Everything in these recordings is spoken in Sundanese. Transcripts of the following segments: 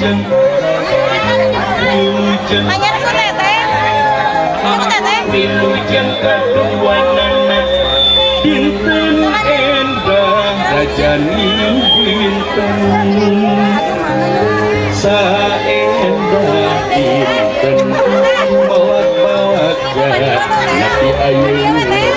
Wilujeng wilujeng wilujeng kaduanana dinten endah rajani dinten saendah dinten mawak-mawak napi ayeuna.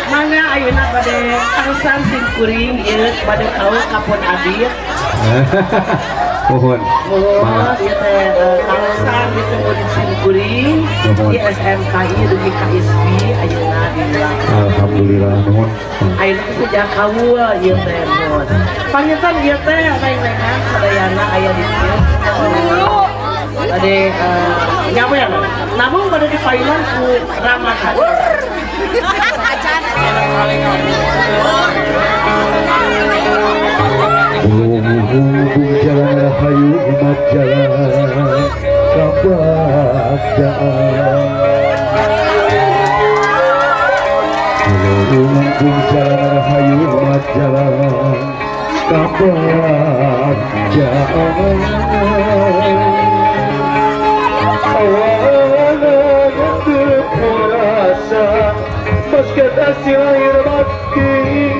Mangga ayeuna bade tangsan simkuring ieu bade kaul kapon abdi. Mohon. Mohon ieu teh tangsan ieu murid simkuring di SMKI dugi ka ISBI ayeuna di. Alhamdulillah nuhun. Ayeuna teh sejak kaul ieu teh nuhun. Panginten ieu teh reng-rengan sadayana aya di dieu. Bade nyawer. Namun bade dipailan ku Ramadan. Hubung jalan rahayu umat jalan kabagjaan. Hubung jalan rahayu umat jalan kabagjaan. Awalan terasa basket hasil lahir batin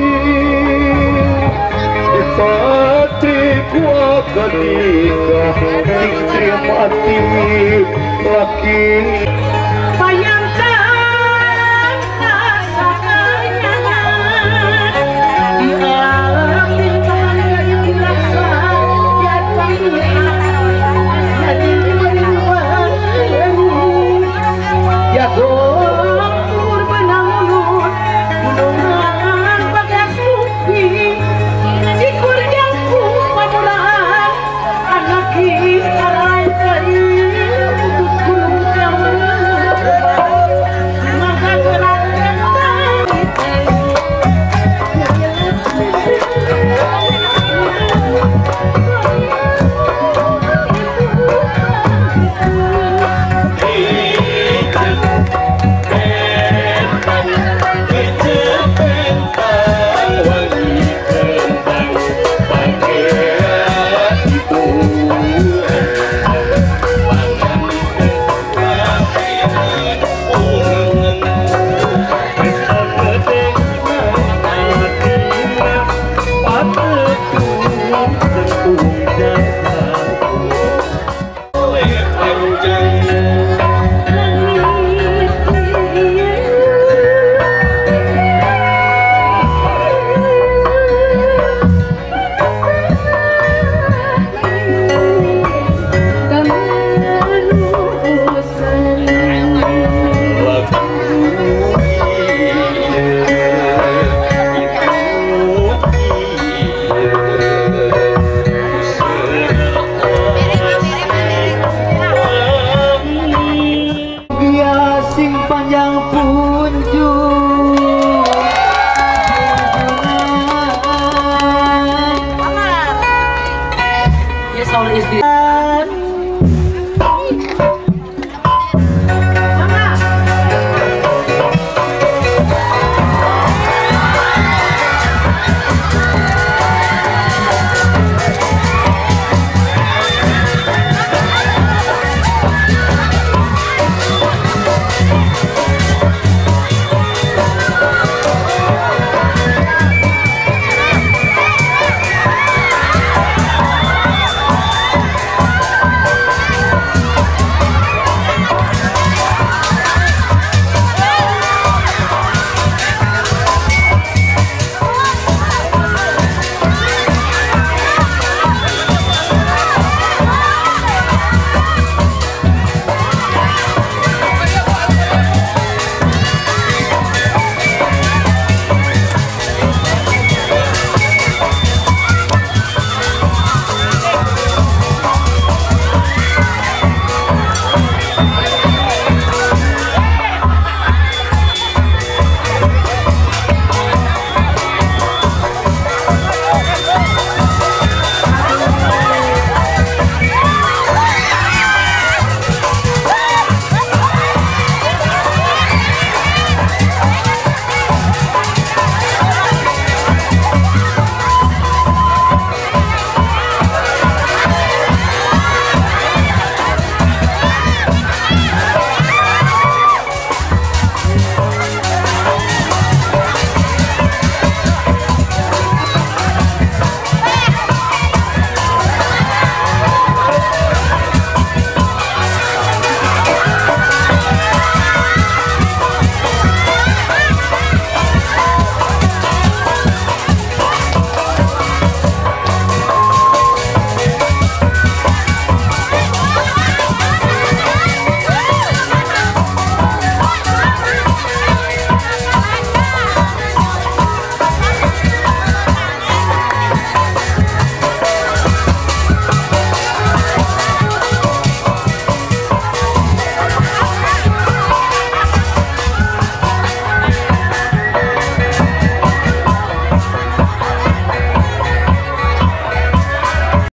di patri ku akan nikah istri mati laki.